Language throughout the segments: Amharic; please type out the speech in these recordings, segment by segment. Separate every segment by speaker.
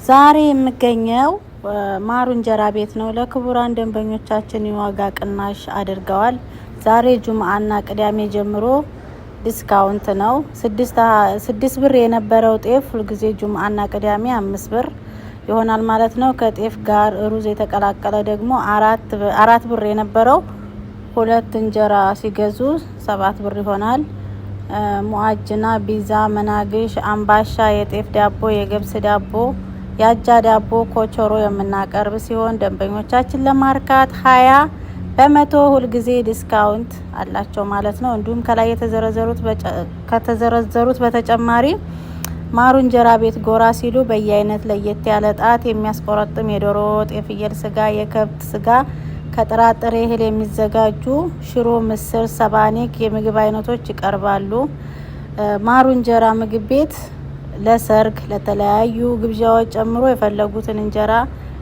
Speaker 1: ዛሬ የምገኘው ማሩ እንጀራ ቤት ነው። ለክቡራን ደንበኞቻችን የዋጋ ቅናሽ አድርገዋል። ዛሬ ጁምአና ቅዳሜ ጀምሮ discount ነው። 6 ብር የነበረው ጤፍ ሁልጊዜ ጁምአና ቅዳሜ 5 ብር ይሆናል ማለት ነው። ከጤፍ ጋር ሩዝ የተቀላቀለ ደግሞ 4 ብር የነበረው ሁለት እንጀራ ሲገዙ 7 ብር ይሆናል። ሙአጅና፣ ፒዛ፣ መናግሽ፣ አምባሻ፣ የጤፍ ዳቦ፣ የገብስ ዳቦ፣ የአጃ ዳቦ፣ ኮቾሮ የምናቀርብ ሲሆን ደንበኞቻችን ለማርካት 20% ሁልጊዜ discount አላቸው ማለት ነው። እንዲሁም ከላይ ከተዘረዘሩት በተጨማሪ ማሩ እንጀራ ቤት ጎራ ሲሉ በየአይነት ለየት ያለ ጣት የሚያስቆረጥም የዶሮ ወጥ፣ የፍየል ስጋ፣ የከብት ስጋ፣ ከጥራጥሬ እህል የሚዘጋጁ ሽሮ፣ ምስር፣ ሰባኒክ የምግብ አይነቶች ይቀርባሉ። ማሩ እንጀራ ምግብ ቤት ለሰርግ፣ ለተለያዩ ግብዣዎች ጨምሮ የፈለጉትን እንጀራ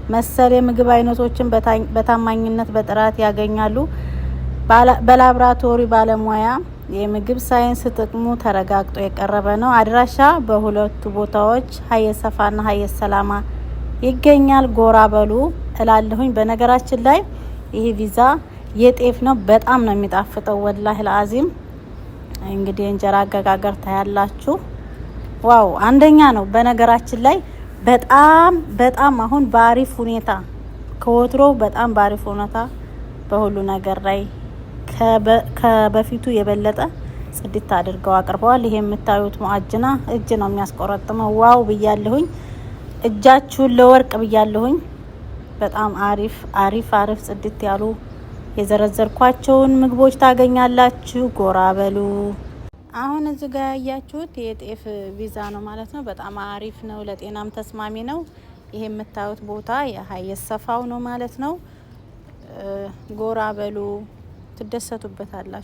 Speaker 1: መሰል የምግብ አይነቶችን በታማኝነት በጥራት ያገኛሉ። በላብራቶሪ ባለሙያ የምግብ ሳይንስ ጥቅሙ ተረጋግጦ የቀረበ ነው። አድራሻ በሁለቱ ቦታዎች ሀየሰፋና ሀየሰላማ ይገኛል። ጎራ በሉ እላለሁኝ። በነገራችን ላይ ይህ ፒዛ የጤፍ ነው። በጣም ነው የሚጣፍጠው። ወላሂ ለአዚም እንግዲህ የእንጀራ አገጋገር ታያላችሁ። Wow፣ አንደኛ ነው። በነገራችን ላይ በጣም በጣም አሁን በአሪፍ ሁኔታ፣ ከወትሮ በጣም በአሪፍ ሁኔታ በሁሉ ነገር ላይ ከበፊቱ የበለጠ ጽድት አድርገው አቅርበዋል። ይሄ የምታዩት ሙአጅና እጅ ነው የሚያስቆረጥመው። Wow ብያለሁኝ። እጃችሁን ለወርቅ ብያለሁኝ። በጣም አሪፍ አሪፍ አሪፍ ጽድት ያሉ የዘረዘርኳቸውን ምግቦች ታገኛላችሁ። ጎራ በሉ። አሁን እዚህ ጋር ያያችሁት የጤፍ ፒዛ ነው ማለት ነው። በጣም አሪፍ ነው፣ ለጤናም ተስማሚ ነው። ይሄ የምታዩት ቦታ የሀየሰፋው ነው ማለት ነው። ጎራ በሉ፣ ትደሰቱበታላችሁ።